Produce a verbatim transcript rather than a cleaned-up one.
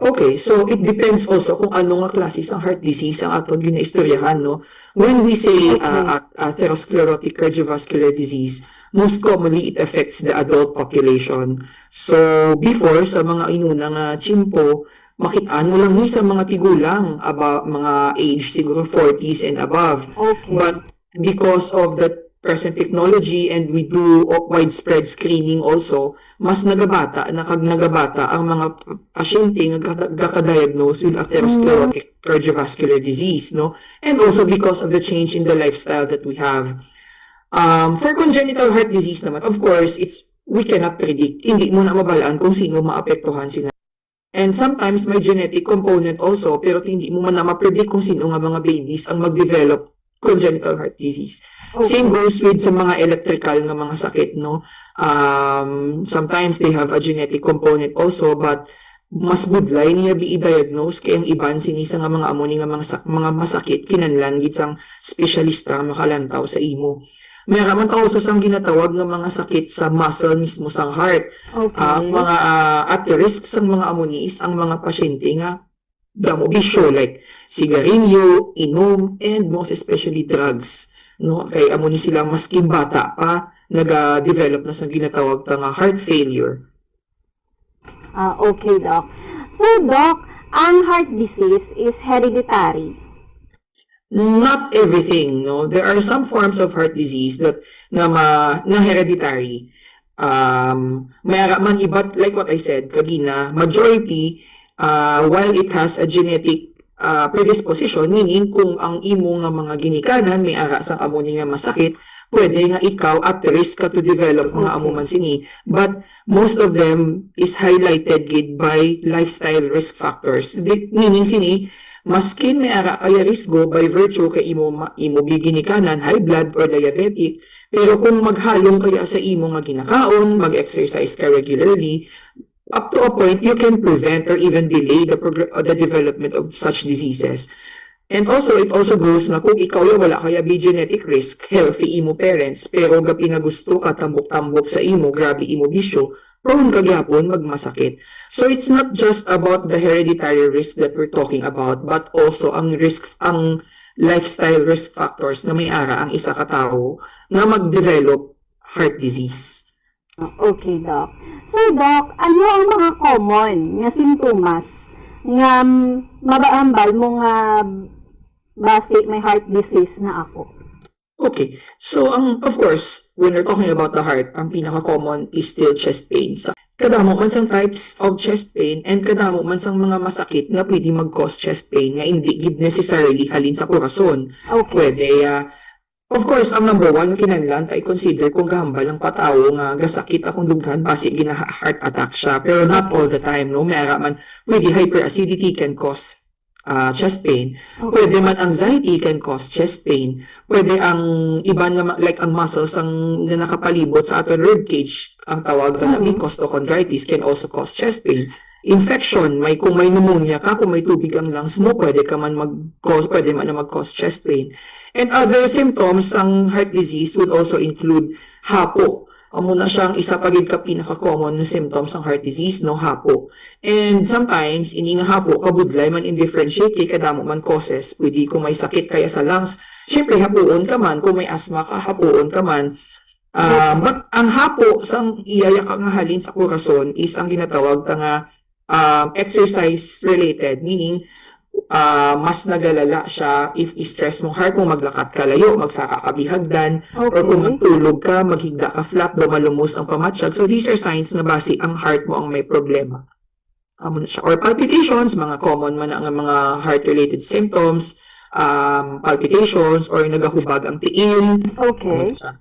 Okay, so it depends also kung ano nga klase sang heart disease ang aton ginaistoryahan, no? When we say, uh, Okay. at- atherosclerotic cardiovascular disease, most commonly it affects the adult population. So before, sa mga inuna nga tiyempo, makit-an mo lang ni sa mga tigulang, about mga age siguro forties and above. Okay. But because of the present technology and we do o- widespread screening also, mas nagabata na kag nagabata ang mga p- pasyente nga gaka- gaka-diagnose with atherosclerotic cardiovascular disease, no? And also because of the change in the lifestyle that we have. Um, for congenital heart disease naman, of course, it's we cannot predict. Hindi mo na mabalaan kung sino maapektuhan sina. And sometimes may genetic component also, pero hindi mo man na ma-predict kung sino nga mga babies ang mag-develop congenital heart disease. Same Okay. goes with sa mga electrical nga mga sakit, no? Um, sometimes they have a genetic component also, but mas budlay niya bi i-diagnose kay ang iban sini sa nga mga amo ni nga mga sak- mga masakit kinahanglan gid sang espesyalista nga makalantaw sa imo. May ara man ta also sang ginatawag nga mga sakit sa muscle mismo sang heart. Ang Okay. mga ah, at risk sang mga amo ni is ang mga pasyente nga damo bisyo, like sigarilyo, inom, and most especially drugs. No, kay amo ni sila maskin bata pa naga-develop na sa ginatawag ta nga heart failure. Ah, okay, Doc. So, Doc, ang heart disease is hereditary. Not everything, no? There are some forms of heart disease that na ma, na hereditary. Um, may ara man iba, like what I said kagina, majority, uh, while it has a genetic uh, predisposition, meaning kung ang imo nga mga ginikanan may ara sang amo ni nga masakit, pwede nga ikaw at risk ka to develop mga amo Okay. man sini. But most of them is highlighted gid by lifestyle risk factors. Di, meaning sini, maskin may ara kaya risgo by virtue kay imo ma- imo bi ginikanan, high blood or diabetic, pero kung maghalong kaya sa imo nga ginakaon, mag-exercise ka regularly, up to a point you can prevent or even delay the progr- uh, the development of such diseases. And also, it also goes nga kung ikaw ya wala kaya bi genetic risk, healthy imo parents, pero gapinagusto ka tambok-tambok sa imo, grabe imo bisyo, prone ka gyapon magmasakit. So it's not just about the hereditary risk that we're talking about, but also ang risk, ang lifestyle risk factors na may ara ang isa ka tawo nga mag-develop heart disease. Okay, Doc. So, Doc, ano ang mga common nga sintomas nga mm, mabahambal mo nga basi may heart disease na ako? Okay. So, ang, of course, when we're talking about the heart, ang pinaka-common is still chest pain. Sa, kadamo man sang types of chest pain and kadamo man sang mga masakit nga pwede mag-cause chest pain nga hindi gid necessarily halin sa korason. Okay. Pwede, ah, of course, ang number one nga kinahanglan ta i-consider kung gahambal ang patawo nga gasakit akong dughan, basi gina-heart attack siya. Pero not all the time, no? May ara man, pwede hyperacidity can cause ah, chest pain. Okay. Pwede man anxiety can cause chest pain. Pwede ang iban nga ma- like ang muscles ang na nakapalibot sa aton rib cage, ang tawag na Mhm. costochondritis can also cause chest pain. Infection, may kung may pneumonia ka, kung may tubig ang lungs mo, pwede ka man mag-cause, pwede man na mag-cause chest pain. And other symptoms sang heart disease would also include hapo. Amo na siya ang isa pa gid ka pinaka-common nga symptoms sang heart disease, no, hapo. And sometimes, ini nga hapo, kabudlay man in differentiate kay kadamo man causes. Pwede kung may sakit kaya sa lungs, syempre hapuon ka man. Kung may asthma ka, hapuon ka man. Um, but ang hapo sang iyaya ka nga halin sa korason is ang ginatawag ta nga um, exercise related, meaning ah, mas nagalala siya if i-stress mong heart mo, maglakat ka layo, magsaka ka bihagdan, or kung Okay. magtulog ka, maghigda ka flat, daw malumos ang pamatyag. So these are signs nga basi ang heart mo ang may problema. Amo na siya. Or palpitations, mga common man ang mga heart-related symptoms, um, palpitations, or nagahubag ang tiil. Amo Okay. na siya.